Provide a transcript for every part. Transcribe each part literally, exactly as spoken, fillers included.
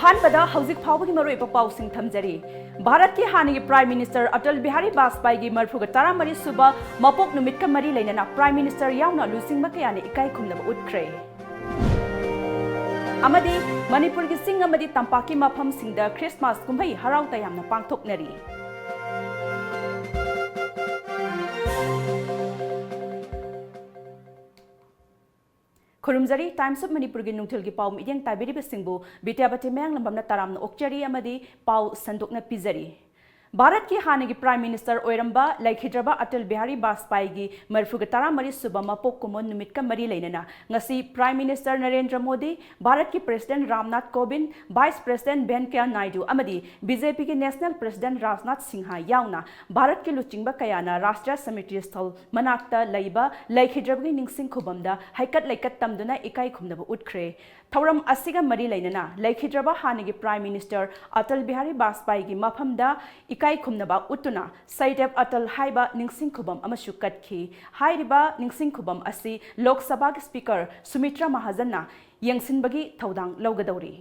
ꯑꯍꯥꯟꯕꯗ ꯍꯧꯖꯤꯛ ꯐꯥꯎꯕꯒꯤ ꯃꯔꯨꯑꯣꯏꯕ ꯄꯥꯎꯁꯤꯡ ꯊꯝꯖꯔꯤ꯫ ꯚꯥꯔꯠꯀꯤ ꯍꯥꯟꯅꯒꯤ Prime Minister Atal Bihari Vajpeyeeꯒꯤ ꯃꯔꯤꯐꯨꯒ ꯇꯔꯥꯃꯔꯤ ꯁꯨꯕ ꯃꯄꯣꯛ ꯅꯨꯃꯤꯠꯀ ꯃꯔꯤ ꯂꯩꯅꯅ Prime Minister ꯌꯥꯎꯅ ꯂꯨꯆꯤꯡꯕ ꯀꯌꯥꯅ ꯏꯀꯥꯏ ꯈꯨꯝꯅꯕ ꯎꯠꯈ꯭ꯔꯦ꯫ ꯑꯃꯗꯤ ꯃꯅꯤꯄꯨꯔꯒꯤ ꯆꯤꯡ ꯑꯃꯗꯤ ꯇꯝꯄꯥꯛꯀꯤ ꯃꯐꯝꯁꯤꯡꯗ Christmas ꯀꯨꯝꯍꯩ ꯍꯔꯥꯎ ꯇꯌꯥꯝꯅ ꯄꯥꯡꯊꯣꯛꯅꯔꯤ꯫ ꯈꯨꯔꯨꯝꯖꯔꯤ꯫ Times of ꯃꯅꯤꯄꯨꯔꯒꯤ ꯅꯨꯡꯊꯤꯜꯒꯤ ꯄꯥꯎ ꯃꯤꯠꯌꯦꯡ ꯇꯥꯕꯤꯔꯤꯕꯁꯤꯡꯕꯨ ꯕꯤꯗ꯭ꯌꯥꯄꯇꯤ ꯃꯌꯥꯡꯂꯝꯕꯝꯅ ꯇꯔꯥꯝꯅ ꯑꯣꯛꯆꯔꯤ ꯑꯃꯗꯤ ꯄꯥꯎ ꯁꯟꯗꯣꯛꯅ ꯄꯤꯖꯔꯤ꯫ ꯚꯥꯔꯠꯀꯤ ꯍꯥꯟꯅꯒꯤ Prime Minister ꯑꯣꯏꯔꯝꯕ ꯂꯩꯈꯤꯗ꯭ꯔꯕ ꯑꯇꯜ ꯕꯤꯍꯥꯔꯤ ꯕꯥꯖꯄꯥꯏꯒꯤ ꯃꯔꯤꯐꯨꯒ ꯇꯔꯥꯃꯔꯤ ꯁꯨꯕ ꯃꯄꯣꯛ ꯀꯨꯝꯑꯣꯟ ꯅꯨꯃꯤꯠꯀ ꯃꯔꯤ ꯂꯩꯅꯅ ꯉꯁꯤ Prime Minister ꯅꯔꯦꯟꯗ꯭ꯔ ꯃꯣꯗꯤ, ꯚꯥꯔꯠꯀꯤ President Ramnath ꯀꯣꯕꯤꯟꯗ, Vice President ꯚꯦꯟꯀꯌꯥ Naidu ꯑꯃꯗꯤ BJPꯒꯤ National President ꯔꯥꯖꯅꯥꯊ ꯁꯤꯡꯍ ꯌꯥꯎꯅ ꯚꯥꯔꯠꯀꯤ ꯂꯨꯆꯤꯡꯕ ꯀꯌꯥꯅ ꯔꯥꯁꯇ꯭ꯔꯤꯌꯥ ꯁ꯭ꯃ꯭ꯔꯤꯇꯤ ꯁ꯭ꯊꯜ ꯃꯅꯥꯛꯇ ꯂꯩꯕ ꯂꯩꯈꯤꯗ꯭ꯔꯕꯒꯤ ꯅꯤꯡꯁꯤꯡ ꯈꯨꯕꯝꯗ ꯍꯩꯀꯠ ꯂꯩꯀꯠ ꯇꯝꯗꯨꯅ ꯏꯀꯥꯏ ꯈꯨꯝꯅꯕ ꯎꯠꯈ꯭ꯔꯦ꯫ ꯊꯧꯔꯝ ꯑꯁꯤꯒ ꯃꯔꯤ ꯂꯩꯅꯅ ꯂꯩꯈꯤꯗ꯭ꯔꯕ ꯍꯥꯟꯅꯒꯤ Prime Minister ꯑꯇꯜ ꯕꯤꯍꯥꯔꯤ ꯕꯥꯖꯄꯥꯏꯒꯤ ꯃꯐꯝꯗ ꯏꯀꯥꯏ ꯈꯨꯝꯅꯕ ꯎꯠꯇꯨꯅ ꯁꯩꯗꯦꯕ ꯑꯇꯜ ꯍꯥꯏꯕ ꯅꯤꯡꯁꯤꯡ ꯈꯨꯕꯝ ꯑꯃꯁꯨ ꯀꯠꯈꯤ꯫ ꯍꯥꯏꯔꯤꯕ ꯅꯤꯡꯁꯤꯡ ꯈꯨꯕꯝ ꯑꯁꯤ ꯂꯣꯛ ꯁꯚꯥꯒꯤ Speaker ꯁꯨꯃꯤꯇ꯭ꯔꯥ ꯃꯍꯥꯖꯟꯅ ꯌꯦꯡꯁꯤꯟꯕꯒꯤ ꯊꯧꯗꯥꯡ ꯂꯧꯒꯗꯧꯔꯤ꯫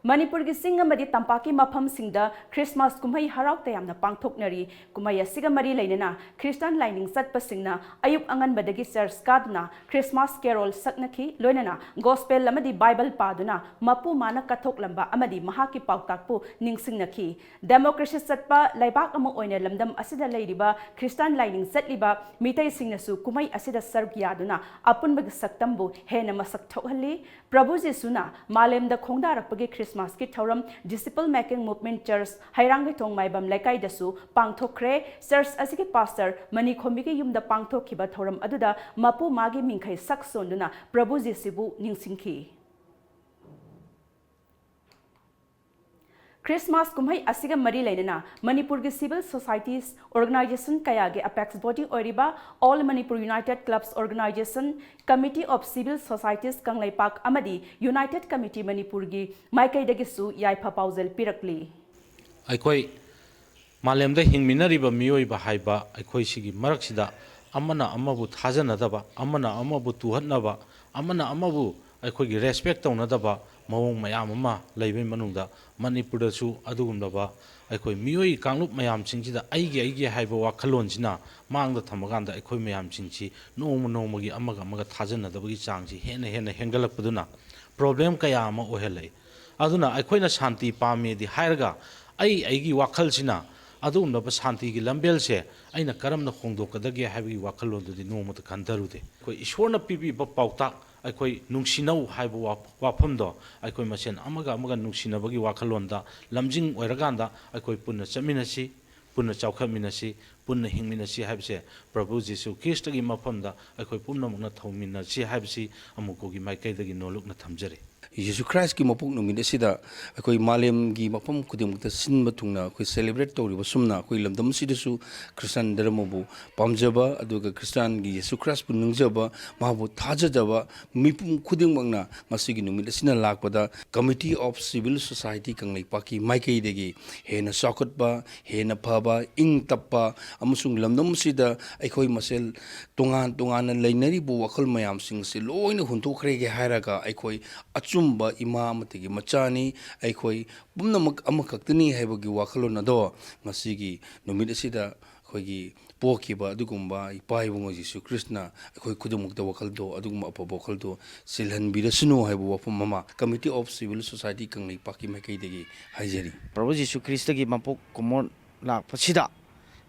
ꯃꯅꯤꯄꯨꯔꯒꯤ ꯆꯤꯡ ꯑꯃꯗꯤ ꯇꯝꯄꯥꯛꯀꯤ ꯃꯐꯝꯁꯤꯡꯗ Christmas ꯀꯨꯝꯍꯩ ꯍꯔꯥꯎ ꯇꯌꯥꯝꯅ ꯄꯥꯡꯊꯣꯛꯅꯔꯤ꯫ ꯀꯨꯝꯍꯩ ꯑꯁꯤꯒ ꯃꯔꯤ ꯂꯩꯅꯅ ꯈ꯭ꯔꯤꯁꯇꯥꯟ ꯂꯥꯏꯅꯤꯡ ꯆꯠꯄꯁꯤꯡꯅ ꯑꯌꯨꯛ ꯑꯉꯟꯕꯗꯒꯤ ꯆꯔꯆ ꯀꯥꯗꯨꯅ Christmas carol ꯁꯛꯅꯈꯤ, ꯂꯣꯏꯅꯅ gospel ꯑꯃꯗꯤ Bible ꯄꯥꯗꯨꯅ ꯃꯄꯨ ꯃꯥꯅ ꯀꯠꯊꯣꯛꯂꯝꯕ ꯑꯃꯗꯤ ꯃꯍꯥꯛꯀꯤ ꯄꯥꯎꯇꯥꯛꯄꯨ ꯅꯤꯡꯁꯤꯡꯅꯈꯤ꯫ Democracy ꯆꯠꯄ ꯂꯩꯕꯥꯛ ꯑꯃ ꯑꯣꯏꯅ ꯂꯝꯗꯝ ꯑꯁꯤꯗ ꯂꯩꯔꯤꯕ ꯈ꯭ꯔꯤꯁꯇꯥꯟ ꯂꯥꯏꯅꯤꯡ ꯆꯠꯂꯤꯕ ꯃꯤꯇꯩꯁꯤꯡꯅꯁꯨ ꯀꯨꯝꯍꯩ ꯑꯁꯤꯗ ꯁꯔꯨꯛ ꯌꯥꯗꯨꯅ ꯑꯄꯨꯟꯕꯒꯤ ꯁꯛꯇꯝꯕꯨ ꯍꯦꯟꯅ ꯃꯁꯛ ꯊꯣꯛꯍꯜꯂꯤ꯫ ꯄ꯭ꯔꯚꯨ ꯖꯤꯁꯨꯅ ꯃꯥꯂꯦꯝꯗ ꯈꯣꯡꯗꯥꯔꯛꯄꯒꯤ Christmasꯀꯤ ꯊꯧꯔꯝ Disciple Making Movement Church ꯍꯩꯔꯥꯡꯒꯣꯏꯊꯣꯡ ꯃꯥꯏꯕꯝ ꯂꯩꯀꯥꯏꯗꯁꯨ ꯄꯥꯡꯊꯣꯛꯈ꯭ꯔꯦ꯫ ꯆꯔꯆ ꯑꯁꯤꯒꯤ pastor ꯃꯅꯤꯈꯣꯝꯕꯤꯒꯤ ꯌꯨꯝꯗ ꯄꯥꯡꯊꯣꯛꯈꯤꯕ ꯊꯧꯔꯝ ꯑꯗꯨꯗ ꯃꯄꯨ ꯃꯥꯒꯤ ꯃꯤꯡꯈꯩ ꯁꯛ ꯁꯣꯟꯗꯨꯅ ꯄ꯭ꯔꯚꯨ ꯖꯤꯁꯨꯕꯨ ꯅꯤꯡꯁꯤꯡꯈꯤ꯫ Christmas ꯀꯨꯝꯍꯩ ꯑꯁꯤꯒ ꯃꯔꯤ ꯂꯩꯅꯅ ꯃꯅꯤꯄꯨꯔꯒꯤ civil societies organization ꯀꯌꯥꯒꯤ apex body ꯑꯣꯏꯔꯤꯕ All Manipur United Clubs Organization, Committee of Civil Societies Kangleipak ꯑꯃꯗꯤ United Committee ꯃꯅꯤꯄꯨꯔꯒꯤ ꯃꯥꯏꯀꯩꯗꯒꯤꯁꯨ ꯌꯥꯏꯐ ꯄꯥꯎꯖꯦꯜ ꯄꯤꯔꯛꯂꯤ꯫ ꯑꯩꯈꯣꯏ ꯃꯥꯂꯦꯝꯗ ꯍꯤꯡꯃꯤꯟꯅꯔꯤꯕ ꯃꯤꯑꯣꯏꯕ ꯍꯥꯏꯕ ꯑꯩꯈꯣꯏ ꯁꯤꯒꯤ ꯃꯔꯛꯁꯤꯗ ꯑꯃꯅ ꯑꯃꯕꯨ ꯊꯥꯖꯅꯗꯕ, ꯑꯃꯅ ꯑꯃꯕꯨ ꯇꯨꯍꯠꯅꯕ, ꯑꯃꯅ ꯑꯃꯕꯨ ꯑꯩꯈꯣꯏꯒꯤ ꯔꯦꯁꯄꯦꯛ ꯇꯧꯅꯗꯕ ꯃꯑꯣꯡ ꯃꯌꯥꯝ ꯑꯃ ꯂꯩꯕꯒꯤ ꯃꯅꯨꯡꯗ, ꯃꯅꯤꯄꯨꯔꯗꯁꯨ ꯑꯗꯨꯒꯨꯝꯂꯕ ꯑꯩꯈꯣꯏ ꯃꯤꯑꯣꯏ ꯀꯥꯡꯂꯨꯞ ꯃꯌꯥꯝꯁꯤꯡꯁꯤꯗ ꯑꯩꯒꯤ, ꯑꯩꯒꯤ ꯍꯥꯏꯕ ꯋꯥꯈꯜꯂꯣꯟꯁꯤꯅ ꯃꯥꯡꯗ ꯊꯝꯃꯀꯥꯟꯗ, ꯑꯩꯈꯣꯏ ꯃꯌꯥꯝꯁꯤꯡꯁꯤ ꯅꯣꯡꯃ ꯅꯣꯡꯃꯒꯤ ꯑꯃꯒ ꯑꯃꯒ ꯊꯥꯖꯅꯗꯕꯒꯤ ꯆꯥꯡꯁꯤ ꯍꯦꯟꯅ ꯍꯦꯟꯅ ꯍꯦꯟꯒꯠꯂꯛꯄꯗꯨꯅ ꯄ꯭ꯔꯣꯕ꯭ꯂꯦꯝ ꯀꯌꯥ ꯑꯃ ꯑꯣꯏꯍꯜꯂꯛꯏ꯫ ꯑꯗꯨꯅ ꯑꯩꯈꯣꯏꯅ ꯁꯥꯟꯇꯤ ꯄꯥꯝꯃꯦꯗꯤ ꯍꯥꯏꯔꯒ, ꯑꯩ, ꯑꯩꯒꯤ ꯋꯥꯈꯜꯁꯤꯅ ꯑꯗꯨꯒꯨꯝꯂꯕ ꯁꯥꯟꯇꯤꯒꯤ ꯂꯝꯕꯦꯜꯁꯦ ꯑꯩꯅ ꯀꯔꯝꯅ ꯍꯣꯡꯗꯣꯛꯀꯗꯒꯦ ꯍꯥꯏꯕꯒꯤ ꯋꯥꯈꯜꯂꯣꯟꯗꯨꯗꯤ ꯅꯣꯡꯃꯇ ꯈꯟꯊꯔꯨꯗꯦ꯫ ꯑꯩꯈꯣꯏ ꯏꯁꯣꯔꯅ ꯄꯤꯕꯤꯕ ꯄꯥꯎꯇꯥꯛ, ꯑꯩꯈꯣꯏ ꯅꯨꯡꯁꯤꯅꯧ ꯍꯥꯏꯕ ꯋꯥ-, ꯋꯥꯐꯝꯗꯣ, ꯑꯩꯈꯣꯏ ꯃꯁꯦꯟ ꯑꯃꯒ ꯑꯃꯒ ꯅꯨꯡꯁꯤꯅꯕꯒꯤ ꯋꯥꯈꯜꯂꯣꯟꯗ ꯂꯝꯖꯤꯡ ꯑꯣꯏꯔꯀꯥꯟꯗ, ꯑꯩꯈꯣꯏ ꯄꯨꯟꯅ ꯆꯠꯃꯤꯟꯅꯁꯤ, ꯄꯨꯟꯅ ꯆꯥꯎꯈꯠꯃꯤꯟꯅꯁꯤ, ꯄꯨꯟꯅ ꯍꯤꯡꯃꯤꯟꯅꯁꯤ ꯍꯥꯏꯕꯁꯦ, ꯄ꯭ꯔꯚꯨ ꯖꯤꯁꯨ ꯈ꯭ꯔꯤꯁꯇꯒꯤ ꯃꯐꯝꯗ ꯑꯩꯈꯣꯏ ꯄꯨꯝꯅꯃꯛꯅ ꯊꯧꯃꯤꯟꯅꯁꯤ ꯍꯥꯏꯕꯁꯤ ꯑꯃꯨꯛꯀꯒꯤ ꯃꯥꯏꯀꯩꯗꯒꯤ ꯅꯣꯜꯂꯨꯛꯅ ꯊꯝꯖꯔꯤ꯫ ꯌꯦꯁꯨ ꯈ꯭ꯔꯥꯏꯁꯀꯤ ꯃꯄꯣꯛ ꯅꯨꯃꯤꯠ ꯑꯁꯤꯗ ꯑꯩꯈꯣꯏ ꯃꯥꯂꯦꯝꯒꯤ ꯃꯐꯝ ꯈꯨꯗꯤꯡꯃꯛꯇ ꯁꯤꯟꯕ ꯊꯨꯡꯅ ꯑꯩꯈꯣꯏ ꯁꯦꯂꯦꯕ꯭ꯔꯦꯠ ꯇꯧꯔꯤꯕ ꯁꯨꯝꯅ, ꯑꯩꯈꯣꯏ ꯂꯝꯗꯝ ꯑꯁꯤꯗꯁꯨ ꯈ꯭ꯔꯤꯁꯇꯥꯟ ꯙꯔꯃꯕꯨ ꯄꯥꯝꯖꯕ, ꯑꯗꯨꯒ ꯈ꯭ꯔꯤꯁꯇꯥꯟꯒꯤ ꯌꯦꯁꯨ ꯈ꯭ꯔꯥꯏꯁꯄꯨ ꯅꯤꯡꯖꯕ, ꯃꯥꯕꯨ ꯊꯥꯖꯖꯕ ꯃꯤꯄꯨꯝ ꯈꯨꯗꯤꯡꯃꯛꯅ ꯉꯁꯤꯒꯤ ꯅꯨꯃꯤꯠ ꯑꯁꯤꯅ ꯂꯥꯛꯄꯗ Committee of Civil Society ꯀꯪꯂꯩꯄꯥꯛꯀꯤ ꯃꯥꯏꯀꯩꯗꯒꯤ ꯍꯦꯟꯅ ꯆꯥꯎꯈꯠꯄ, ꯍꯦꯟꯅ ꯐꯕ, ꯏꯪ ꯇꯞꯄ ꯑꯃꯁꯨꯡ ꯂꯝꯗꯝ ꯑꯁꯤꯗ ꯑꯩꯈꯣꯏ ꯃꯁꯦꯜ ꯇꯣꯉꯥꯟ ꯇꯣꯉꯥꯟꯅ ꯂꯩꯅꯔꯤꯕ ꯋꯥꯈꯜ ꯃꯌꯥꯝꯁꯤꯡ ꯑꯁꯤ ꯂꯣꯏꯅ ꯍꯨꯟꯗꯣꯛꯈ꯭ꯔꯒꯦ ꯍꯥꯏꯔꯒ, ꯑꯩꯈꯣꯏ ꯑꯆꯨꯝꯕ ꯏꯃꯥ ꯑꯃꯠꯇꯒꯤ ꯃꯆꯥꯅꯤ, ꯑꯩꯈꯣꯏ ꯄꯨꯝꯅꯃꯛ ꯑꯃꯈꯛꯇꯅꯤ ꯍꯥꯏꯕꯒꯤ ꯋꯥꯈꯜꯂꯣꯟ ꯑꯗꯣ ꯉꯁꯤꯒꯤ ꯅꯨꯃꯤꯠ ꯑꯁꯤꯗ ꯑꯩꯈꯣꯏꯒꯤ ꯄꯣꯛꯈꯤꯕ ꯑꯗꯨꯒꯨꯝꯕ ꯏꯄꯥ ꯏꯕꯨꯡꯉꯣ ꯖꯤꯁꯨ ꯈ꯭ꯔꯤꯁꯅ ꯑꯩꯈꯣꯏ ꯈꯨꯗꯤꯡꯃꯛꯇ ꯋꯥꯈꯜꯗꯣ, ꯑꯗꯨꯒꯨꯝꯕ ꯑꯐꯕ ꯋꯥꯈꯜꯗꯣ ꯁꯤꯜꯍꯟꯕꯤꯔꯁꯅꯨ ꯍꯥꯏꯕ ꯋꯥꯐꯝ ꯑꯃ Committee of Civil Society ꯀꯪꯂꯩꯄꯥꯛꯀꯤ ꯃꯥꯏꯀꯩꯗꯒꯤ ꯍꯥꯏꯖꯔꯤ꯫ ꯄ꯭ꯔꯚꯨ ꯖꯤꯁꯨ ꯈ꯭ꯔꯤꯁꯇꯒꯤ ꯃꯄꯣꯛ ꯀꯨꯝꯑꯣꯟ ꯂꯥꯛꯄꯁꯤꯗ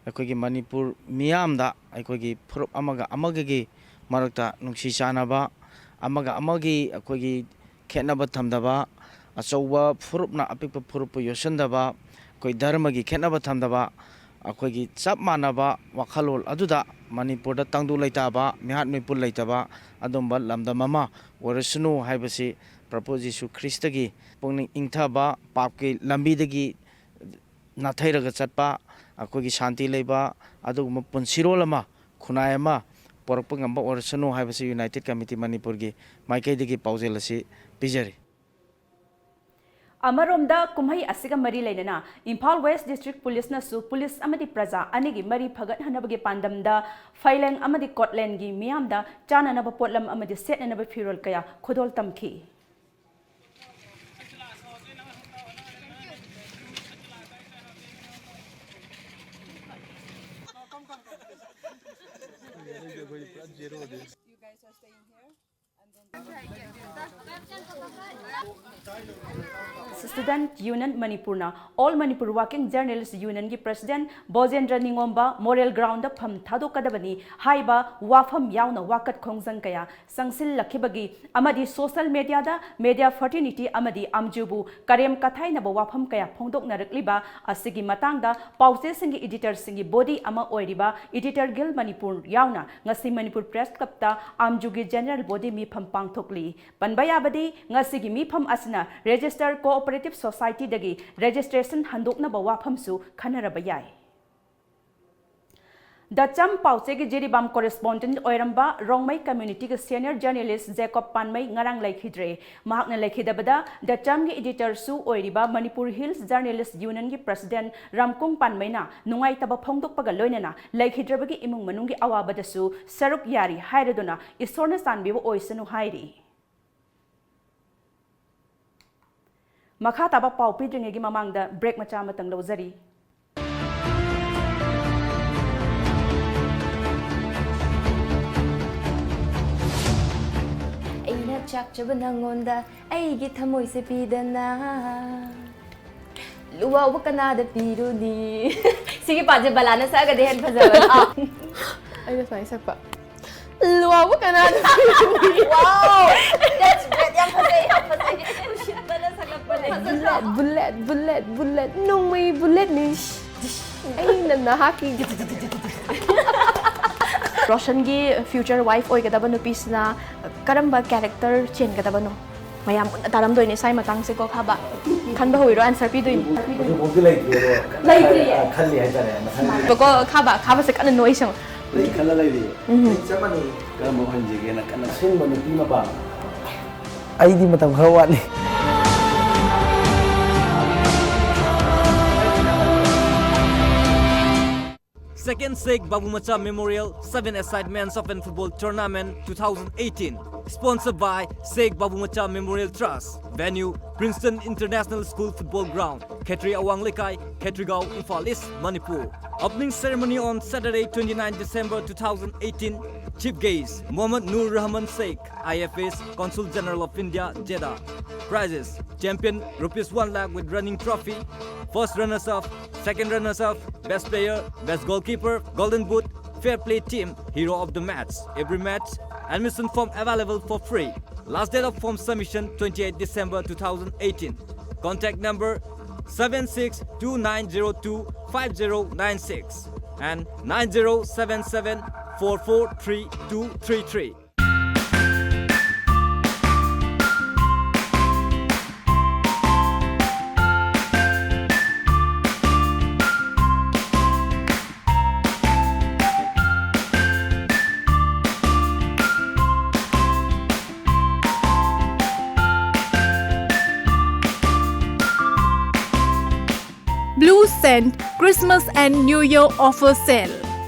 ꯑꯩꯈꯣꯏꯒꯤ ꯃꯅꯤꯄꯨꯔ ꯃꯤꯌꯥꯝꯗ ꯑꯩꯈꯣꯏꯒꯤ ꯐꯨꯔꯨꯞ ꯑꯃꯒ ꯑꯃꯒꯒꯤ ꯃꯔꯛꯇ ꯅꯨꯡꯁꯤ ꯆꯥꯟꯅꯕ, ꯑꯃꯒ ꯑꯃꯒꯤ ꯑꯩꯈꯣꯏꯒꯤ ꯈꯦꯠꯅꯕ ꯊꯝꯗꯕ, ꯑꯆꯧꯕ ꯐꯨꯔꯨꯞꯅ ꯑꯄꯤꯛꯄ ꯐꯨꯔꯨꯞꯄꯨ ꯌꯣꯠꯁꯤꯟꯗꯕ, ꯑꯩꯈꯣꯏ ꯙꯔꯃꯒꯤ ꯈꯦꯠꯅꯕ ꯊꯝꯗꯕ, ꯑꯩꯈꯣꯏꯒꯤ ꯆꯞ ꯃꯥꯟꯅꯕ ꯋꯥꯈꯜꯂꯣꯟ ꯑꯗꯨꯗ ꯃꯅꯤꯄꯨꯔꯗ ꯇꯪꯗꯨ ꯂꯩꯇꯥꯕ, ꯃꯤꯍꯥꯠ ꯃꯤꯄꯨꯟ ꯂꯩꯇꯕ ꯑꯗꯨꯝꯕ ꯂꯝꯗꯝ ꯑꯃ ꯑꯣꯏꯔꯁꯅꯨ ꯍꯥꯏꯕꯁꯤ ꯄ꯭ꯔꯚꯨ ꯖꯤꯁꯨ ꯈ꯭ꯔꯤꯁꯇꯒꯤ ꯄꯨꯛꯅꯤꯡ ꯏꯪꯊꯕ, ꯄꯥꯞꯀꯤ ꯂꯝꯕꯤꯗꯒꯤ ꯅꯥꯊꯩꯔꯒ ꯆꯠꯄ, ꯑꯩꯈꯣꯏꯒꯤ ꯁꯥꯟꯇꯤ ꯂꯩꯕ ꯑꯗꯨꯒꯨꯝꯕ ꯄꯨꯟꯁꯤꯔꯣꯜ ꯑꯃ, ꯈꯨꯟꯅꯥꯏ ꯑꯃ ꯄꯣꯔꯛꯄ ꯉꯝꯕ ꯑꯣꯏꯔꯁꯅꯨ ꯍꯥꯏꯕꯁꯤ ꯌꯨꯅꯥꯏꯇꯦꯠ ꯀꯃꯤꯇꯤ ꯃꯅꯤꯄꯨꯔꯒꯤ ꯃꯥꯏꯀꯩꯗꯒꯤ ꯄꯥꯎꯖꯦꯜ ꯑꯁꯤ ꯄꯤꯖꯔꯤ꯫ ꯑꯃꯔꯣꯝꯗ, ꯀꯨꯝꯍꯩ ꯑꯁꯤꯒ ꯃꯔꯤ ꯂꯩꯅꯅ ꯏꯝꯐꯥꯜ ꯋꯦꯁ ꯗꯤꯁꯇ꯭ꯔꯤꯛ ꯄꯨꯂꯤꯁꯅꯁꯨ ꯄꯨꯂꯤꯁ ꯑꯃꯗꯤ ꯄ꯭ꯔꯖꯥ ꯑꯅꯤꯒꯤ ꯃꯔꯤ ꯐꯒꯠꯍꯟꯅꯕꯒꯤ ꯄꯥꯟꯗꯝꯗ ꯐꯩꯂꯦꯡ ꯑꯃꯗꯤ ꯀꯣꯠꯂꯦꯟꯒꯤ ꯃꯤꯌꯥꯝꯗ ꯆꯥꯅꯅꯕ ꯄꯣꯠꯂꯝ ꯑꯃꯗꯤ ꯁꯦꯠꯅꯅꯕ ꯐꯤꯔꯣꯜ ꯀꯌꯥ ꯈꯨꯗꯣꯜ ꯇꯝꯈꯤ꯫ Student Union ꯃꯅꯤꯄꯨꯔꯅ All Manipur Working Journalist Unionꯒꯤ President Bojendra Ningomba moral ground ꯐꯝ ꯊꯥꯗꯣꯛꯀꯗꯕꯅꯤ ꯍꯥꯏꯕ ꯋꯥꯐꯝ ꯌꯥꯎꯅ ꯋꯥꯀꯠ ꯈꯣꯡꯖꯪ ꯀꯌꯥ ꯆꯪꯁꯤꯜꯂꯛꯈꯤꯕꯒꯤ ꯑꯃꯗꯤ social mediaꯗ media fraternity ꯑꯃꯗꯤ ꯑꯝꯖꯨꯕꯨ ꯀꯔꯦꯝ ꯀꯊꯥꯏꯅꯕ ꯋꯥꯐꯝ ꯀꯌꯥ ꯐꯣꯡꯗꯣꯛꯅꯔꯛꯂꯤꯕ ꯑꯁꯤꯒꯤ ꯃꯇꯥꯡꯗ ꯄꯥꯎꯆꯦꯁꯤꯡꯒꯤ editorꯁꯤꯡꯒꯤ body ꯑꯃ ꯑꯣꯏꯔꯤꯕ Editor Guild ꯃꯅꯤꯄꯨꯔ ꯌꯥꯎꯅ ꯉꯁꯤ ꯃꯅꯤꯄꯨꯔ Press Clubꯇ ꯑꯝꯖꯨꯒꯤ general body ꯃꯤꯐꯝ ꯄꯥꯡꯊꯣꯛꯂꯤ꯫ ꯄꯟꯕ ꯌꯥꯕꯗꯤ, ꯉꯁꯤꯒꯤ ꯃꯤꯐꯝ ꯑꯁꯤꯅ Register Cooperative Societyꯗꯒꯤ registration ꯍꯟꯗꯣꯛꯅꯕ ꯋꯥꯐꯝꯁꯨ ꯈꯟꯅꯔꯕ ꯌꯥꯏ꯫ ꯗ ꯆꯝ ꯄꯥꯎꯆꯦꯒꯤ ꯖꯤꯔꯤꯕꯥꯝ correspondent ꯑꯣꯏꯔꯝꯕ ꯔꯣꯡꯃꯩ communityꯒꯤ senior journalist ꯖꯦꯀꯣꯕ ꯄꯥꯟꯃꯩ ꯉꯔꯥꯡ ꯂꯩꯈꯤꯗ꯭ꯔꯦ꯫ ꯃꯍꯥꯛꯅ ꯂꯩꯈꯤꯗꯕꯗ ꯗ ꯆꯝꯒꯤ editorꯁꯨ ꯑꯣꯏꯔꯤꯕ Manipur Hills Journalist Unionꯒꯤ President ꯔꯥꯝꯀꯨꯡ ꯄꯥꯟꯃꯩꯅ ꯅꯨꯡꯉꯥꯏꯇꯕ ꯐꯣꯡꯗꯣꯛꯄꯒ ꯂꯣꯏꯅꯅ ꯂꯩꯈꯤꯗ꯭ꯔꯕꯒꯤ ꯏꯃꯨꯡ ꯃꯅꯨꯡꯒꯤ ꯑꯋꯥꯕꯗꯁꯨ ꯁꯔꯨꯛ ꯌꯥꯔꯤ ꯍꯥꯏꯔꯗꯨꯅ ꯏꯁꯣꯔꯅ ꯆꯥꯟꯕꯤꯕ ꯑꯣꯏꯁꯅꯨ ꯍꯥꯏꯔꯤ꯫ ꯃꯈꯥ ꯇꯥꯕ ꯄꯥꯎ ꯄꯤꯗ꯭ꯔꯤꯉꯩꯒꯤ ꯃꯃꯥꯡꯗ break ꯃꯆꯥ ꯑꯃꯇꯪ ꯂꯧꯖꯔꯤ꯫ ꯑꯩꯅ ꯆꯥꯛꯆꯕ ꯅꯪꯉꯣꯟꯗ ꯑꯩꯒꯤ ꯊꯃꯣꯏꯁꯦ ꯄꯤꯗꯅ ꯂꯨꯋꯥꯎꯕ ꯀꯅꯥꯗ ꯄꯤꯔꯨꯅꯤ? ꯁꯤꯒꯤ ꯄꯥꯠꯁꯦ ꯕꯂꯥꯅ ꯁꯛꯑꯒꯗꯤ ꯍꯦꯟꯅ ꯐꯖꯕꯅꯤ꯫ ꯑꯩꯅ ꯁꯨꯃꯥꯏꯅ ꯁꯛꯄ꯫ ꯂꯨꯋꯥꯎꯕ ꯀꯅꯥꯗ ꯄꯤꯔꯨꯅꯤ? Wow! That's great. ꯌꯥꯝ ꯐꯖꯩ, ꯌꯥꯝ ꯐꯖꯩ꯫ ꯎꯁꯤꯠꯇꯅ ꯁꯛꯂꯛꯄꯅꯦ꯫ ꯕꯨꯂꯦꯠ, ꯕꯨꯂꯦꯠ, ꯕꯨꯂꯦꯠ, ꯕꯨꯂꯦꯠ, ꯅꯣꯡꯃꯩ ꯕꯨꯂꯦꯠꯅꯤ꯫ ꯑꯩꯅ ꯅꯍꯥꯛꯀꯤ ꯔꯣꯁꯟꯒꯤ future wife ꯑꯣꯏꯒꯗꯕ ꯅꯨꯄꯤꯁꯤꯅ ꯀꯔꯝꯕ character ꯆꯦꯟꯒꯗꯕꯅꯣ? ꯃꯌꯥꯝ ꯃꯨꯟꯅ ꯇꯥꯔꯝꯗꯣꯏꯅꯦ ꯁ꯭ꯋꯥꯏ ꯃꯇꯥꯡꯁꯦꯀꯣ, ꯈꯥꯕ꯫ ꯈꯟꯕ ꯍꯧꯔꯣ, answer ꯄꯤꯗꯣꯏꯅꯤ꯫ ꯍꯧꯖꯤꯛꯐꯥꯎꯗꯤ ꯂꯩꯇ꯭ꯔꯤ, ꯑꯗꯣ ꯂꯩꯇ꯭ꯔꯤꯌꯦ꯫ ꯈꯜꯂꯤ ꯍꯥꯏꯇꯥꯔꯦ, ꯃꯊꯪꯒꯤ꯫ ꯀꯣ, ꯈꯥꯕ, ꯈꯥꯕꯁꯦ ꯀꯟꯅ ꯅꯣꯏ ꯁꯦꯡꯉꯣ꯫ ꯑꯩ ꯈꯜꯂ ꯂꯩꯔꯤ꯫ ꯎꯝ꯫ ꯑꯩ ꯆꯞ ꯃꯥꯟꯅꯩ꯫ ꯀꯔꯝꯕ ꯑꯣꯏꯍꯟꯁꯤꯒꯦꯅ ꯀꯟꯅ ꯑꯁꯦꯡꯕ ꯅꯨꯄꯤ ꯑꯃ ꯄꯥꯝꯃꯤ꯫ ꯑꯩꯗꯤ ꯃꯇꯝ ꯈꯔ ꯋꯥꯠꯂꯤ꯫ Second Sheikh Babumacha Memorial Seven-a-Side Men's Open Football Tournament two thousand eighteen, sponsored by Sheikh Babumacha Memorial Trust. Venue, Princeton International School Football Ground, Khetri Awang Lekai, Khetrigao, Imphal East, Manipur. Opening ceremony on Saturday, twenty-ninth December two thousand eighteen. Chief guest, Mohammad Nur Rahman Sheikh, I F S, Consul General of India, Jeddah. Prizes: champion, rupees one lakh with running trophy. First runners-up, second runners-up, best player, best goalkeeper, golden boot, fair play team, hero of the match. Every match, admission form available for free. Last date of form submission, twenty-eighth December two thousand eighteen. Contact number seven six two nine zero two five zero nine six and nine zero seven seven four four three two three three. Blue Scent Christmas and New Year Offer Sale.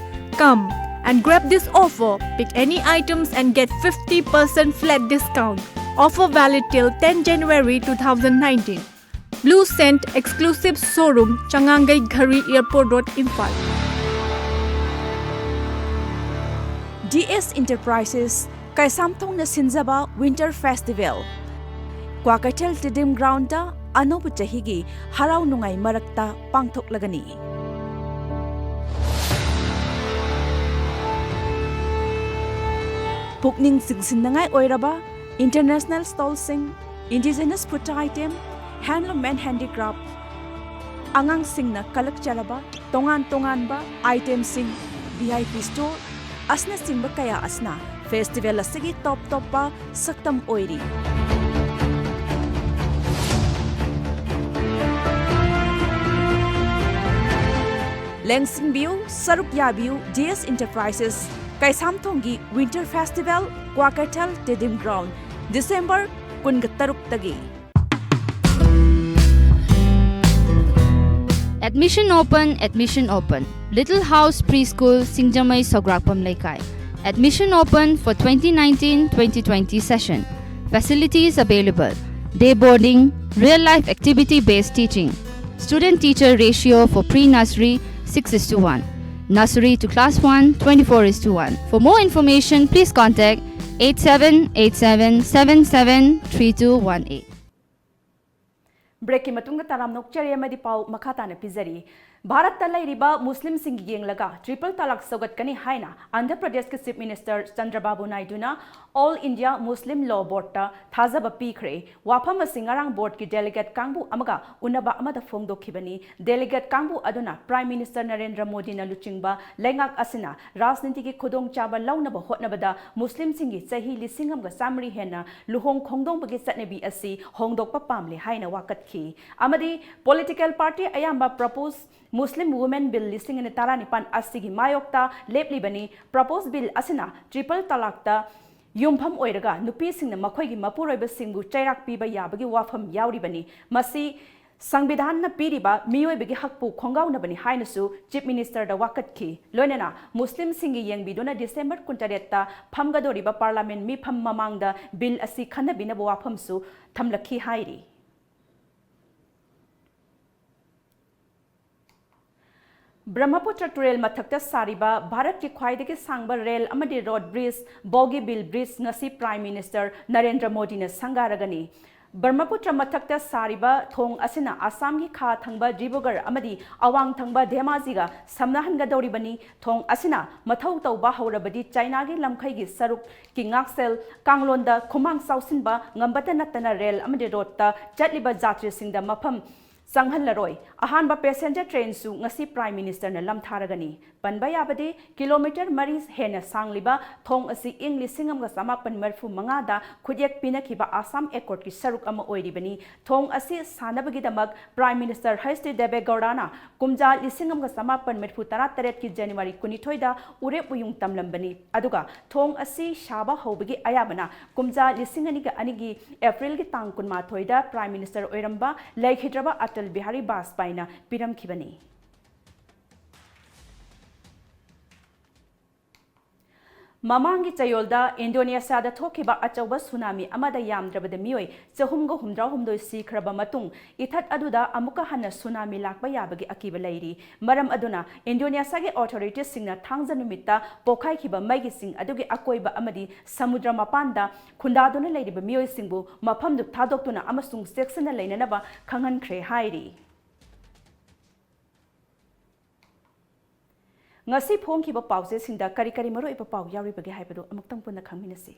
Come and grab this offer. Pick any items and get fifty percent flat discount. Offer valid till ten January two thousand nineteen. Blue Scent exclusive showroom, Changangai Ghari Airport Road, Imphal. D S Enterprises, ꯀꯩꯁꯥꯝꯊꯣꯡꯅ ꯁꯤꯟꯖꯕ Winter Festival꯫ Kwakeithel Stadium Ground ꯇ ꯑꯅꯧꯕ ꯆꯍꯤꯒꯤ ꯍꯔꯥꯎ ꯅꯨꯡꯉꯥꯏ ꯃꯔꯛꯇ ꯄꯥꯡꯊꯣꯛꯂꯒꯅꯤ꯫ ꯄꯨꯛꯅꯤꯡ ꯆꯤꯡꯁꯤꯟꯅꯤꯡꯉꯥꯏ ꯑꯣꯏꯔꯕ international stall ꯁꯤꯡ, indigenous food item, handloom and handicraft, ꯑꯉꯥꯡꯁꯤꯡꯅ ꯀꯂꯛꯆꯔꯕ ꯇꯣꯉꯥꯟ ꯇꯣꯉꯥꯟꯕ item ꯁꯤꯡ, V I P store ꯑꯁꯤꯅꯆꯤꯡꯕ ꯀꯌꯥ ꯑꯁꯤꯅ festival ꯑꯁꯤꯒꯤ top ꯇꯣꯞꯄ ꯁꯛꯇꯝ ꯑꯣꯏꯔꯤ꯫ ꯂꯦꯡꯁꯤꯟꯕꯤꯌꯨ, ꯁꯔꯨꯛ ꯌꯥꯕꯤꯌꯨ, D S Enterprises ꯀꯩꯁꯥꯝꯊꯣꯡꯒꯤ Winter Festival, Kwakeithel Stadium Ground, December ꯀꯨꯟꯒ ꯇꯔꯨꯛꯇꯒꯤ꯫ Admission open, admission open. Little House Preschool, Singjamei, Sograkpam Leikai. Admission open for twenty nineteen twenty twenty session. Facilities available. Day boarding, real life activity based teaching. Student teacher ratio for pre nursery six is to one. Nursery to class one, twenty-four is to one. For more information, please contact eight seven eight seven seven seven three two one eight. ꯕ꯭ꯔꯦꯛꯀꯤ ꯃꯇꯨꯡꯗ ꯇꯔꯥꯝꯅ ꯑꯣꯛꯆꯔꯤ ꯑꯃꯗꯤ ꯄꯥꯎ ꯃꯈꯥ ꯇꯥꯅ ꯄꯤꯖꯔꯤ꯫ ꯚꯥꯔꯠꯇ ꯂꯩꯔꯤꯕ ꯃꯨꯁꯂꯤꯝꯁꯤꯡ ꯌꯦꯡꯂꯒ triple ꯇꯂꯥꯛ ꯁꯧꯒꯠꯀꯅꯤ ꯍꯥꯏꯅ ꯑꯟꯙ꯭ꯔ ꯄ꯭ꯔꯗꯦꯁꯀꯤ ꯆꯤꯐ ꯃꯤꯅꯤꯁꯇꯔ ꯆꯟꯗ꯭ꯔꯕꯥꯕꯨ ꯅꯥꯏꯗꯨꯅ ꯑꯣꯜ ꯏꯟꯗꯤꯌꯥ ꯃꯨꯁꯂꯤꯝ ꯂꯣ ꯕꯣꯔꯗꯇ ꯊꯥꯖꯕ ꯄꯤꯈ꯭ꯔꯦ꯫ ꯋꯥꯐꯝ ꯑꯁꯤ ꯉꯔꯥꯡ ꯕꯣꯔꯗꯀꯤ ꯗꯦꯂꯤꯒꯦꯠ ꯀꯥꯡꯕꯨ ꯑꯃꯒ ꯎꯅꯕ ꯑꯃꯗ ꯐꯣꯡꯗꯣꯛꯈꯤꯕꯅꯤ꯫ ꯗꯦꯂꯤꯒꯦꯠ ꯀꯥꯡꯕꯨ ꯑꯗꯨꯅ ꯄ꯭ꯔꯥꯏꯝ ꯃꯤꯅꯤꯁꯇꯔ ꯅꯔꯦꯟꯗ꯭ꯔ ꯃꯣꯗꯤꯅ ꯂꯨꯆꯤꯡꯕ ꯂꯩꯉꯥꯛ ꯑꯁꯤꯅ ꯔꯥꯖꯅꯤꯇꯤꯒꯤ ꯈꯨꯗꯣꯡꯆꯥꯕ ꯂꯧꯅꯕ ꯍꯣꯠꯅꯕꯗ ꯃꯨꯁꯂꯤꯝꯁꯤꯡꯒꯤ ꯆꯍꯤ ꯂꯤꯁꯤꯡ ꯑꯃꯒ ꯆꯥꯃꯔꯤ ꯍꯦꯟꯅ ꯂꯨꯍꯣꯡ ꯈꯣꯡꯗꯣꯡꯕꯒꯤ ꯆꯠꯅꯕꯤ ꯑꯁꯤ ꯍꯣꯡꯗꯣꯛꯄ ꯄꯥꯝꯂꯦ ꯍꯥꯏꯅ ꯋꯥꯀꯠꯈꯤ꯫ ꯑꯃꯗꯤ ꯄꯣꯂꯤꯇꯤꯀꯦꯜ ꯄꯥꯔꯇꯤ ꯑꯌꯥꯝꯕ ꯄ꯭ꯔꯄꯣꯖ ꯃꯨꯁꯂꯤꯝ ꯋꯨꯃꯦꯟ ꯕꯤꯜ ꯂꯤꯁꯤꯡ ꯑꯅꯤ ꯇꯔꯥꯅꯤꯄꯥꯟ ꯑꯁꯤꯒꯤ ꯃꯥꯌꯣꯛꯇ ꯂꯦꯞꯂꯤꯕꯅꯤ꯫ ꯄ꯭ꯔꯄꯣꯖ ꯕꯤꯜ ꯑꯁꯤꯅ ꯇ꯭ꯔꯤꯄꯜ ꯇꯂꯥꯛꯇ ꯌꯨꯝꯐꯝ ꯑꯣꯏꯔꯒ ꯅꯨꯄꯤꯁꯤꯡꯅ ꯃꯈꯣꯏꯒꯤ ꯃꯄꯨꯔꯣꯏꯕꯁꯤꯡꯕꯨ ꯆꯩꯔꯥꯛ ꯄꯤꯕ ꯌꯥꯕꯒꯤ ꯋꯥꯐꯝ ꯌꯥꯎꯔꯤꯕꯅꯤ꯫ ꯃꯁꯤ ꯁꯪꯕꯤꯙꯥꯟꯅ ꯄꯤꯔꯤꯕ ꯃꯤꯑꯣꯏꯕꯒꯤ ꯍꯛꯄꯨ ꯈꯣꯡꯒꯥꯎꯅꯕꯅꯤ ꯍꯥꯏꯅꯁꯨ ꯆꯤꯐ ꯃꯤꯅꯤꯁꯇꯔꯗ ꯋꯥꯀꯠꯈꯤ꯫ ꯂꯣꯏꯅꯅ ꯃꯨꯁꯂꯤꯝꯁꯤꯡꯒꯤ ꯌꯦꯡꯕꯤꯗꯨꯅ ꯗꯤꯁꯦꯝꯕꯔ ꯀꯨꯟꯇꯔꯦꯠꯇ ꯐꯝꯒꯗꯧꯔꯤꯕ ꯄꯥꯔꯂꯥꯃꯦꯟ ꯃꯤꯐꯝ ꯃꯃꯥꯡꯗ ꯕꯤꯜ ꯑꯁꯤ ꯈꯟꯅꯕꯤꯅꯕ ꯋꯥꯐꯝꯁꯨ ꯊꯝꯂꯛꯈꯤ ꯍꯥꯏꯔꯤ꯫ ꯕ꯭ꯔꯍꯃꯄꯨꯇ꯭ꯔ ꯇꯨꯔꯦꯜ ꯃꯊꯛꯇ ꯁꯥꯔꯤꯕ ꯚꯥꯔꯠꯀꯤ ꯈ꯭ꯋꯥꯏꯗꯒꯤ ꯁꯥꯡꯕ ꯔꯦꯜ ꯑꯃꯗꯤ ꯔꯣꯗ ꯕ꯭ꯔꯤꯖ, ꯕꯣꯒꯤꯕꯤꯜ ꯕ꯭ꯔꯤꯖ ꯉꯁꯤ ꯄ꯭ꯔꯥꯏꯝ ꯃꯤꯅꯤꯁꯇꯔ ꯅꯔꯦꯟꯗ꯭ꯔ ꯃꯣꯗꯤꯅ ꯁꯪꯒꯥꯔꯒꯅꯤ꯫ ꯕ꯭ꯔꯍꯃꯄꯨꯇ꯭ꯔ ꯃꯊꯛꯇ ꯁꯥꯔꯤꯕ ꯊꯣꯡ ꯑꯁꯤꯅ ꯑꯁꯥꯝꯒꯤ ꯈꯥ ꯊꯪꯕ ꯗꯤꯕ꯭ꯔꯨꯒꯔ ꯑꯃꯗꯤ ꯑꯋꯥꯡ ꯊꯪꯕ ꯙꯦꯃꯥꯖꯤꯒ ꯁꯝꯅꯍꯟꯒꯗꯧꯔꯤꯕꯅꯤ꯫ ꯊꯣꯡ ꯑꯁꯤꯅ ꯃꯊꯧ ꯇꯧꯕ ꯍꯧꯔꯕꯗꯤ ꯆꯥꯏꯅꯥꯒꯤ ꯂꯝꯈꯩꯒꯤ ꯁꯔꯨꯛꯀꯤ ꯉꯥꯛꯁꯦꯜ ꯀꯥꯡꯂꯣꯟꯗ ꯈꯨꯃꯥꯡ ꯆꯥꯎꯁꯤꯟꯕ ꯉꯝꯕꯇ ꯅꯠꯇꯅ ꯔꯦꯜ ꯑꯃꯗꯤ ꯔꯣꯗꯇ ꯆꯠꯂꯤꯕ ꯖꯥꯇ꯭ꯔꯤꯁꯤꯡꯗ ꯃꯐꯝ ꯆꯪꯍꯜꯂꯔꯣꯏ꯫ ꯑꯍꯥꯟꯕ ꯄꯦꯁꯦꯟꯖꯔ ꯇ꯭ꯔꯦꯟꯁꯨ ꯉꯁꯤ ꯄ꯭ꯔꯥꯏꯝ ꯃꯤꯅꯤꯁꯇꯔꯅ ꯂꯝꯊꯥꯔꯒꯅꯤ꯫ ꯄꯟꯕ ꯌꯥꯕꯗꯤ, ꯀꯤꯂꯣꯃꯤꯇꯔ ꯃꯔꯤ ꯍꯦꯟꯅ ꯁꯥꯡꯂꯤꯕ ꯊꯣꯡ ꯑꯁꯤ ꯏꯪ ꯂꯤꯁꯤꯡ ꯑꯃꯒ ꯆꯃꯥꯄꯟ ꯃꯔꯤꯐꯨ ꯃꯉꯥꯗ ꯈꯨꯠꯌꯦꯛ ꯄꯤꯅꯈꯤꯕ ꯑꯁꯥꯝ ꯑꯦꯀꯣꯔꯗꯀꯤ ꯁꯔꯨꯛ ꯑꯃ ꯑꯣꯏꯔꯤꯕꯅꯤ꯫ ꯊꯣꯡ ꯑꯁꯤ ꯁꯥꯅꯕꯒꯤꯗꯃꯛ Prime Minister H D ꯗꯦꯕꯦꯒꯧꯗꯥꯅ ꯀꯨꯝꯖꯥ ꯂꯤꯁꯤꯡ ꯑꯃꯒ ꯆꯃꯥꯄꯟ ꯃꯔꯤꯐꯨ ꯇꯔꯥꯇꯔꯦꯠꯀꯤ January ꯀꯨꯟꯅꯤꯊꯣꯏꯗ ꯎꯔꯦꯞ ꯎꯌꯨꯡ ꯇꯝꯂꯝꯕꯅꯤ꯫ ꯑꯗꯨꯒ ꯊꯣꯡ ꯑꯁꯤ ꯁꯥꯕ ꯍꯧꯕꯒꯤ ꯑꯌꯥꯕꯅ ꯀꯨꯝꯖꯥ ꯂꯤꯁꯤꯡ ꯑꯅꯤꯒ ꯑꯅꯤꯒꯤ Aprilꯒꯤ ꯇꯥꯡ ꯀꯨꯟꯃꯥꯊꯣꯏꯗ Prime Minister ꯑꯣꯏꯔꯝꯕ ꯂꯩꯈꯤꯗ꯭ꯔꯕ ꯑꯇꯜ ꯕꯤꯍꯥꯔꯤ ꯕꯥꯖꯄꯥꯏꯅ ꯄꯤꯔꯝꯈꯤꯕꯅꯤ꯫ ꯃꯃꯥꯡꯒꯤ ꯆꯌꯣꯜꯗ ꯏꯟꯗꯣꯅꯦꯁꯤꯌꯥꯗ ꯊꯣꯛꯈꯤꯕ ꯑꯆꯧꯕ ꯁꯨꯅꯥꯃꯤ ꯑꯃꯗ ꯌꯥꯝꯗ꯭ꯔꯕꯗ ꯃꯤꯑꯣꯏ ꯆꯍꯨꯝꯒ ꯍꯨꯝꯗ꯭ꯔꯥꯍꯨꯝꯗꯣꯏ ꯁꯤꯈ꯭ꯔꯕ ꯃꯇꯨꯡ, ꯏꯊꯠ ꯑꯗꯨꯗ ꯑꯃꯨꯛꯀ ꯍꯟꯅ ꯁꯨꯅꯥꯃꯤ ꯂꯥꯛꯄ ꯌꯥꯕꯒꯤ ꯑꯀꯤꯕ ꯂꯩꯔꯤ꯫ ꯃꯔꯝ ꯑꯗꯨꯅ ꯏꯟꯗꯣꯅꯦꯁꯤꯌꯥꯒꯤ authoritiesꯁꯤꯡꯅ ꯊꯥꯡꯖ ꯅꯨꯃꯤꯠꯇ ꯄꯣꯛꯈꯥꯏꯈꯤꯕ ꯃꯩꯒꯤ ꯆꯤꯡ ꯑꯗꯨꯒꯤ ꯑꯀꯣꯏꯕ ꯑꯃꯗꯤ ꯁꯃꯨꯗ꯭ꯔ ꯃꯄꯥꯟꯗ ꯈꯨꯟꯗꯥꯗꯨꯅ ꯂꯩꯔꯤꯕ ꯃꯤꯑꯣꯏꯁꯤꯡꯕꯨ ꯃꯐꯝꯗꯨ ꯊꯥꯗꯣꯛꯇꯨꯅ ꯑꯃꯁꯨꯡ ꯆꯦꯛꯁꯤꯟꯅ ꯂꯩꯅꯅꯕ ꯈꯪꯍꯟꯈ꯭ꯔꯦ ꯍꯥꯏꯔꯤ꯫ ꯉꯁꯤ ꯐꯣꯡꯈꯤꯕ ꯄꯥꯎꯆꯦꯁꯤꯡꯗ ꯀꯔꯤ ꯀꯔꯤ ꯃꯔꯨꯑꯣꯏꯕ ꯄꯥꯎ ꯌꯥꯎꯔꯤꯕꯒꯦ ꯍꯥꯏꯕꯗꯨ ꯑꯃꯨꯛꯇꯪ ꯄꯨꯟꯅ ꯈꯪꯃꯤꯟꯅꯁꯤ꯫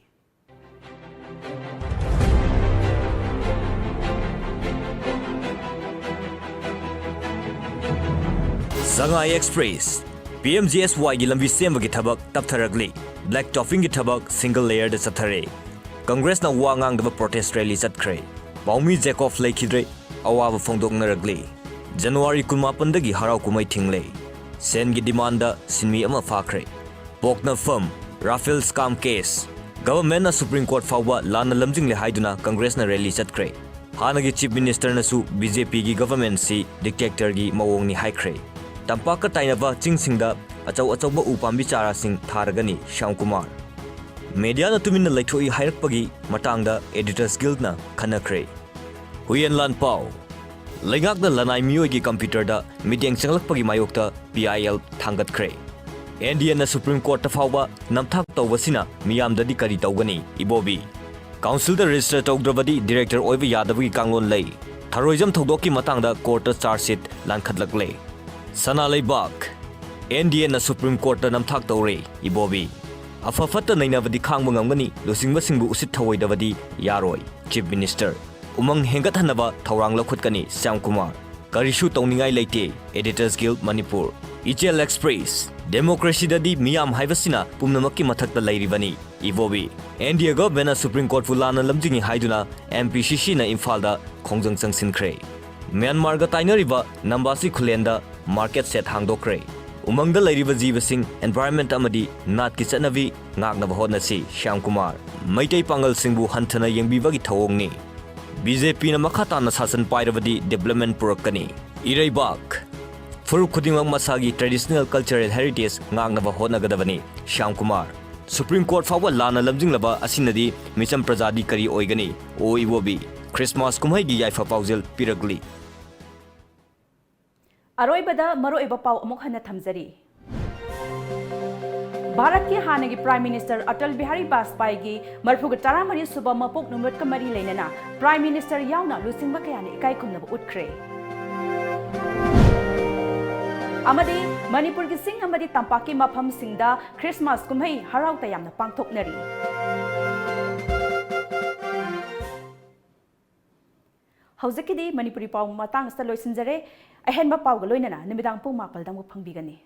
ꯁꯉꯥꯏ ꯑꯦꯛꯁꯄ꯭ꯔꯦꯁ, ꯄꯤ ꯑꯦꯝ ꯖꯤ ꯑꯦꯁ ꯋꯥꯏꯒꯤ ꯂꯝꯕꯤ ꯁꯦꯝꯕꯒꯤ ꯊꯕꯛ ꯇꯞꯊꯔꯛꯂꯤ꯫ ꯕ꯭ꯂꯦꯛ ꯇꯣꯞꯄꯤꯡꯒꯤ ꯊꯕꯛ single layerꯗ ꯆꯠꯊꯔꯦ꯫ ꯀꯪꯒ꯭ꯔꯦꯁꯅ ꯋꯥ ꯉꯥꯡꯗꯕ protest rally ꯆꯠꯈ꯭ꯔꯦ꯫ ꯄꯥꯎꯃꯤ ꯖꯦꯀꯣꯕ ꯂꯩꯈꯤꯗ꯭ꯔꯦ, ꯑꯋꯥꯕ ꯐꯣꯡꯗꯣꯛꯅꯔꯛꯂꯤ꯫ ꯖꯅꯋꯥꯔꯤ ꯀꯨꯟꯃꯥꯄꯟꯗꯒꯤ ꯍꯔꯥꯎ ꯀꯨꯝꯍꯩ ꯊꯤꯡꯂꯦ꯫ ꯁꯦꯟꯒꯤ demandꯗ ꯁꯤꯟꯃꯤ ꯑꯃ ꯐꯥꯈ꯭ꯔꯦ꯫ ꯄꯣꯛꯅꯐꯝ, Rafale scam case, governmentꯅ Supreme Court ꯐꯥꯎꯕ ꯂꯥꯟꯅ ꯂꯝꯖꯤꯡꯂꯦ ꯍꯥꯏꯗꯨꯅ ꯀꯪꯒ꯭ꯔꯦꯁꯅ rally ꯆꯠꯈ꯭ꯔꯦ꯫ ꯍꯥꯟꯅꯒꯤ Chief Ministerꯅꯁꯨ B J Pꯒꯤ governmentꯁꯤ dictatorꯒꯤ ꯃꯑꯣꯡꯅꯤ ꯍꯥꯏꯈ꯭ꯔꯦ꯫ ꯇꯝꯄꯥꯛꯀ ꯇꯥꯏꯅꯕ ꯆꯤꯡꯁꯤꯡꯗ ꯑꯆꯧ ꯑꯆꯧꯕ ꯎ ꯄꯥꯝꯕꯤ ꯆꯥꯔꯥꯁꯤꯡ ꯊꯥꯔꯒꯅꯤ, ꯁ꯭ꯌꯥꯝ ꯀꯨꯃꯥꯔ꯫ Mediaꯅ ꯇꯨꯃꯤꯟꯅ ꯂꯩꯊꯣꯛꯏ ꯍꯥꯏꯔꯛꯄꯒꯤ ꯃꯇꯥꯡꯗ Editors Guildꯅ ꯈꯟꯅꯈ꯭ꯔꯦ꯫ ꯍꯨꯏꯌꯦꯟ ꯂꯥꯟꯄꯥꯎ, ꯂꯩꯉꯥꯛꯅ ꯂꯅꯥꯏ ꯃꯤꯑꯣꯏꯒꯤ computerꯗ ꯃꯤꯠꯌꯦꯡ ꯆꯪꯂꯛꯄꯒꯤ ꯃꯥꯌꯣꯛꯇ P I L ꯊꯥꯡꯒꯠꯈ꯭ꯔꯦ꯫ N D Aꯅ Supreme Courtꯇ ꯐꯥꯎꯕ ꯅꯝꯊꯥꯛ ꯇꯧꯕꯁꯤꯅ ꯃꯤꯌꯥꯝꯗꯗꯤ ꯀꯔꯤ ꯇꯧꯒꯅꯤ? ꯏꯕꯣꯕꯤ꯫ Councilꯗ register ꯇꯧꯗ꯭ꯔꯕꯗꯤ director ꯑꯣꯏꯕ ꯌꯥꯗꯕꯒꯤ ꯀꯥꯡꯂꯣꯟ ꯂꯩ꯫ ꯊꯔꯣꯏꯖꯝ ꯊꯧꯗꯣꯛꯀꯤ ꯃꯇꯥꯡꯗ courtꯇ charge sheet ꯂꯥꯟꯈꯠꯂꯛꯂꯦ꯫ ꯁꯅꯥ ꯂꯩꯕꯥꯛ, N D Aꯅ Supreme Courtꯇ ꯅꯝꯊꯥꯛ ꯇꯧꯔꯦ, ꯏꯕꯣꯕꯤ꯫ ꯑꯐ ꯐꯠꯇ ꯅꯩꯅꯕꯗꯤ ꯈꯥꯡꯕ ꯉꯝꯒꯅꯤ, ꯂꯨꯆꯤꯡꯕꯁꯤꯡꯕꯨ ꯎꯁꯤꯠ ꯊꯑꯣꯏꯗꯕꯗꯤ ꯌꯥꯔꯣꯏ, Chief Minister꯫ ꯎꯃꯪ ꯍꯦꯟꯒꯠꯍꯟꯅꯕ ꯊꯧꯔꯥꯡ ꯂꯧꯈꯠꯀꯅꯤ, ꯁ꯭ꯌꯥꯝ ꯀꯨꯃꯥꯔ꯫ ꯀꯔꯤꯁꯨ ꯇꯧꯅꯤꯡꯉꯥꯏ ꯂꯩꯇꯦ, Editors Guild ꯃꯅꯤꯄꯨꯔ꯫ ꯏꯆꯦꯜ ꯑꯦꯛꯁꯄ꯭ꯔꯦꯁ, ꯗꯦꯃꯣꯀ꯭ꯔꯦꯁꯤꯗꯗꯤ ꯃꯤꯌꯥꯝ ꯍꯥꯏꯕꯁꯤꯅ ꯄꯨꯝꯅꯃꯛꯀꯤ ꯃꯊꯛꯇ ꯂꯩꯔꯤꯕꯅꯤ꯫ ꯏꯕꯣꯕꯤ, ꯑꯦꯟ ꯗꯤ ꯑꯦ ꯒꯚꯔꯟꯃꯦꯟꯠꯅ ꯁꯨꯄ꯭ꯔꯤꯝ ꯀꯣꯔꯠꯄꯨ ꯂꯥꯟꯅ ꯂꯝꯖꯤꯡꯏ ꯍꯥꯏꯗꯨꯅ ꯑꯦꯝ ꯄꯤ ꯁꯤ ꯁꯤꯅ ꯏꯝꯐꯥꯜꯗ ꯈꯣꯡꯖꯪ ꯆꯪꯁꯤꯟꯈ꯭ꯔꯦ꯫ ꯃ꯭ꯌꯥꯟꯃꯥꯔꯒ ꯇꯥꯏꯅꯔꯤꯕ ꯅꯝꯕꯥꯁꯤ ꯈꯨꯂꯦꯟꯗ ꯃꯥꯔꯀꯦꯠ ꯁꯦꯠ ꯍꯥꯡꯗꯣꯛꯈ꯭ꯔꯦ꯫ ꯎꯃꯪꯗ ꯂꯩꯔꯤꯕ ꯖꯤꯕꯁꯤꯡ, ꯑꯦꯟꯚꯥꯏꯔꯟꯃꯦꯟꯠ ꯑꯃꯗꯤ ꯅꯥꯠꯀꯤ ꯆꯠꯅꯕꯤ ꯉꯥꯛꯅꯕ ꯍꯣꯠꯅꯁꯤ, ꯁ꯭ꯌꯥꯝ ꯀꯨꯃꯥꯔ꯫ ꯃꯩꯇꯩ ꯄꯥꯉꯜꯁꯤꯡꯕꯨ ꯍꯟꯊꯅ ꯌꯦꯡꯕꯤꯕꯒꯤ ꯊꯧꯑꯣꯡꯅꯤ꯫ ꯕꯤ ꯖꯦ ꯄꯤꯅ ꯃꯈꯥ ꯇꯥꯅ ꯁꯥꯁꯟ ꯄꯥꯏꯔꯕꯗꯤ ꯗꯤꯕ꯭ꯂꯞꯃꯦꯟꯠ ꯄꯨꯔꯛꯀꯅꯤ꯫ ꯏꯔꯩꯕꯥꯛ, ꯐꯨꯔꯨꯞ ꯈꯨꯗꯤꯡꯃꯛ ꯃꯁꯥꯒꯤ ꯇ꯭ꯔꯦꯗꯤꯁꯅꯦꯜ ꯀꯜꯆꯔꯦꯜ ꯍꯦꯔꯤꯇꯦꯖ ꯉꯥꯛꯅꯕ ꯍꯣꯠꯅꯒꯗꯕꯅꯤ, ꯁ꯭ꯌꯥꯝ ꯀꯨꯃꯥꯔ꯫ ꯁꯨꯄ꯭ꯔꯤꯝ ꯀꯣꯔꯠ ꯐꯥꯎꯕ ꯂꯥꯟꯅ ꯂꯝꯖꯤꯡꯂꯕ ꯑꯁꯤꯅꯗꯤ ꯃꯤꯆꯝ ꯄ꯭ꯔꯖꯥꯗꯤ ꯀꯔꯤ ꯑꯣꯏꯒꯅꯤ? ꯑꯣ ꯏꯕꯣꯕꯤ, ꯈ꯭ꯔꯤꯁꯃꯥꯁ ꯀꯨꯝꯍꯩꯒꯤ ꯌꯥꯏꯐ ꯄꯥꯎꯖꯦꯜ ꯄꯤꯔꯛꯂꯤ꯫ ꯑꯔꯣꯏꯕꯗ ꯃꯔꯨꯑꯣꯏꯕ ꯄꯥꯎ ꯑꯃꯨꯛ ꯍꯟꯅ ꯊꯝꯖꯔꯤ꯫ ꯚꯥꯔꯠꯀꯤ ꯍꯥꯟꯅꯒꯤ ꯄ꯭ꯔꯥꯏꯝ ꯃꯤꯅꯤꯁꯇꯔ ꯑꯇꯜ ꯕꯤꯍꯥꯔꯤ ꯕꯥꯖꯄꯥꯏꯒꯤ ꯃꯔꯤꯐꯨꯒ ꯇꯔꯥꯃꯔꯤ ꯁꯨꯕ ꯃꯄꯣꯛ ꯅꯨꯃꯤꯠꯀ ꯃꯔꯤ ꯂꯩꯅꯅ ꯄ꯭ꯔꯥꯏꯝ ꯃꯤꯅꯤꯁꯇꯔ ꯌꯥꯎꯅ ꯂꯨꯆꯤꯡꯕ ꯀꯌꯥꯅ ꯏꯀꯥꯏ ꯈꯨꯝꯅꯕ ꯎꯠꯈ꯭ꯔꯦ꯫ ꯑꯃꯗꯤ ꯃꯅꯤꯄꯨꯔꯒꯤ ꯆꯤꯡ ꯑꯃꯗꯤ ꯇꯝꯄꯥꯛꯀꯤ ꯃꯐꯝꯁꯤꯡꯗ ꯈ꯭ꯔꯤꯁꯃꯥꯁ ꯀꯨꯝꯍꯩ ꯍꯔꯥꯎ ꯇꯌꯥꯝꯅ ꯄꯥꯡꯊꯣꯛꯅꯔꯤ꯫ ꯍꯧꯖꯤꯛꯀꯤꯗꯤ ꯃꯅꯤꯄꯨꯔꯤ ꯄꯥꯎ ꯃꯇꯥꯡ ꯑꯁꯤꯗ ꯂꯣꯏꯁꯤꯟꯖꯔꯦ꯫ ꯑꯍꯦꯟꯕ ꯄꯥꯎꯒ ꯂꯣꯏꯅꯅ ꯅꯨꯃꯤꯗꯥꯡ ꯄꯨꯡ ꯃꯥꯄꯜꯗ ꯑꯃꯨꯛ ꯐꯪꯕꯤꯒꯅꯤ꯫